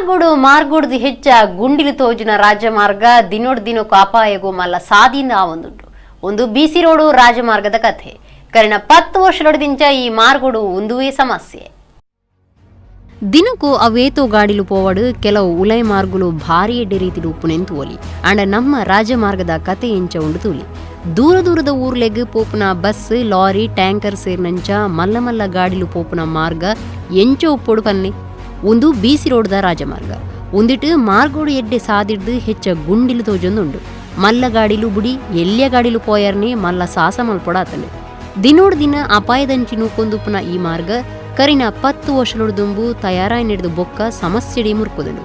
ಮಾರ್ಗೋಡು ಮಾರ್ಗೋಡ್ದು ಹೆಚ್ಚ ಗುಂಡಿಲು ತೋಜಿನ ರಾಜಮಾರ್ಗ ದಿನೋಡ್ ದಿನಕ್ಕೂ ಅಪಾಯಗೂ ಮಲ್ಲ ಸಾದಿಂದ ಆವೊಂದುಂಡು. ಒಂದು ಬಿಸಿ ರೋಡು ರಾಜಮಾರ್ಗದ ಕಥೆ. ಕರಿನ 10 ವರ್ಷದೊಡದಿಂಚ ಈ ಮಾರ್ಗೋಡು ಒಂದುವೇ ಸಮಸ್ಯೆ. ದಿನಕ್ಕೂ ಅವೇತೋ ಗಾಡಿಲು ಪೋವಡು ಕೆಲವು ಉಲೈ ಮಾರ್ಗುಲು ಭಾರಿ ಎಡ್ಡೆ ರೀತಿಡು ಉಪ್ಪುನೆಂತು ಒಲಿ. ಅಂಡ ನಮ್ಮ ರಾಜಮಾರ್ಗದ ಕತೆ ಎಂಚ ಉಂಡು ತೂಲಿ. ದೂರ ದೂರದ ಊರ್ಲೆಗ್ ಪೋಪುನ ಬಸ್, ಲಾರಿ, ಟ್ಯಾಂಕರ್ ಸೇರ್ನಂಚ ಮಲ್ಲ ಮಲ್ಲ ಗಾಡಿಲು ಪೋಪುನ ಮಾರ್ಗ ಎಂಚ ಉಪ್ಪೊಡು ಪನ್ನೆ. ಒಂದು ಬಿಸಿ ರೋಡ್ದ ರಾಜಮಾರ್ಗ. ಒಂದಿಟ್ಟು ಮಾರ್ಗೋಡು ಎಡ್ಡೆ ಸಾದಿಡ್ದು ಹೆಚ್ಚ ಗುಂಡಿಲು ತೋಜೊಂದುಂಡು. ಮಲ್ಲ ಗಾಡಿಲು ಬುಡಿ ಎಲ್ಲಿಯ ಗಾಡಿಲು ಪೋಯರ್ನೆ ಮಲ್ಲ ಸಾಸ ಮಲ್ಪೊಡಾತಂಡು. ದಿನೋಡ್ ದಿನ ಅಪಾಯದಂಚಿ ನೂಕೊಂದುಪ್ಪುನ ಈ ಮಾರ್ಗ ಕರಿನ 10 ವರ್ಷಲೊಡು ತಯಾರಾಯಿ ನಡೆದು ಬೊಕ್ಕ ಸಮಸ್ಯೆಡಿ ಮುರ್ಕುದುಂಡು.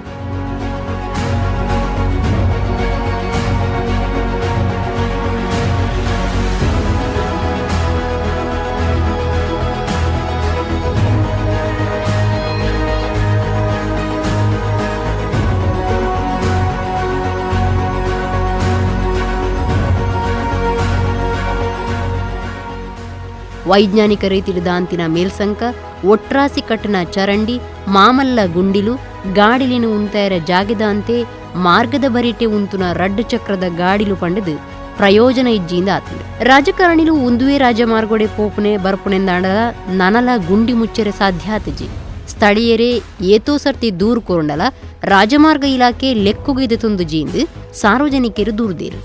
ವೈಜ್ಞಾನಿಕ ರೀತಿಲಿದಾಂತಿನ ಮೇಲ್ಸಂಕ, ಒಟ್ರಾಸಿ ಕಟ್ಟನ ಚರಂಡಿ, ಮಾಮಲ್ಲ ಗುಂಡಿಲು, ಗಾಡಿಲಿನ ಉಂತಾಯರ ಜಾಗೆದಾಂತೆ ಮಾರ್ಗದ ಬರಿಟೆ ಉಂತುನ ರಡ್ಡು ಚಕ್ರದ ಗಾಡಿಲು ಪಂಡದು ಪ್ರಯೋಜನ ಇಜ್ಜಿಯಿಂದ ಆತಂಡು. ರಾಜಕಾರಣಿಲು ಉಂದುವೇ ರಾಜಮಾರ್ಗೋಡೆ ಪೋಪುನೆ ಬರ್ಪುನೆಂದಾಂಡ ನನಲ ಗುಂಡಿ ಮುಚ್ಚರೆ ಸಾಧ್ಯ ಆತಜಿ. ಸ್ಥಳೀಯರೇ ಏತೋ ಸರ್ತಿ ದೂರು ಕೋರಂಡಲ ರಾಜಮಾರ್ಗ ಇಲಾಖೆ ಲೆಕ್ಕುಗಿದ ತುಂದು ಜೀಂದು ಸಾರ್ವಜನಿಕರು ದೂರ್ದೇರು.